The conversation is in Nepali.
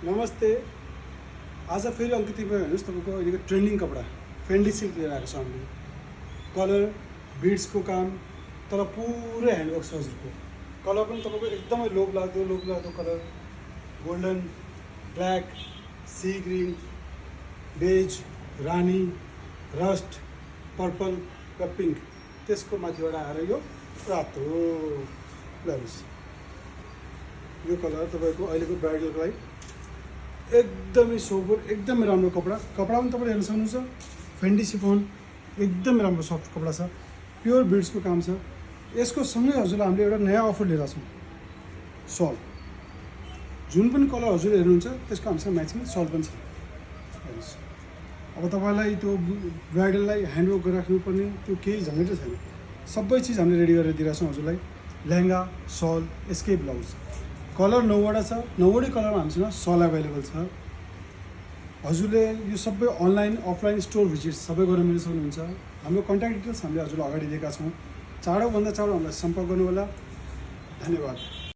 नमस्ते। आज फेरि अलिकतिमा हेर्नुहोस् तपाईँको अहिलेको ट्रेन्डिङ कपडा फेन्डी सिल्क लिएर आएको छ हामीले। कलर बिड्सको काम तर पुरै ह्यान्डवर्क छ हजुरको। कलर पनि तपाईँको एकदमै लोभलाग्दो colour, golden, black, sea green, beige, रानी, रस्ट, पर्पल र पिङ्क, त्यसको माथिबाट आएर यो रातो। हेर्नुहोस् यो कलर तपाईँको अहिलेको ब्राइडलको लागि एकदमै सोबर, एकदमै राम्रो कपडा पनि तपाईँले हेर्न सक्नुहुन्छ। फेन्डी सिफोन एकदमै राम्रो सफ्ट कपडा छ, प्योर बिड्सको काम छ। यसको सँगै हजुरलाई हामीले एउटा नयाँ अफर लिएर छौँ, सल। जुन पनि कलर हजुरले हेर्नुहुन्छ त्यसको हामीसँग म्याचिङ सल पनि छ। हेर्नुहोस्, अब तपाईँलाई त्यो ब्राइडललाई ह्यान्डवर्क गरेर राख्नुपर्ने त्यो केही झन्झटै छैन। सबै चिज हामीले रेडी गरेर दिइरहेको छौँ हजुरलाई। लेहेङ्गा, सल, एस्केप ब्लाउज, कलर 9वटा छ। 9वटै कलरमा हामीसँग सल एभाइलेबल छ। हजुरले यो सबै अनलाइन अफलाइन स्टोर भिजिट सबै गर्न मिल्न सक्नुहुन्छ। हाम्रो कन्ट्याक्ट डिटेल्स हामीले हजुरलाई अगाडि दिएका छौँ। चाँडोभन्दा चाँडो हामीलाई सम्पर्क गर्नु होला। धन्यवाद।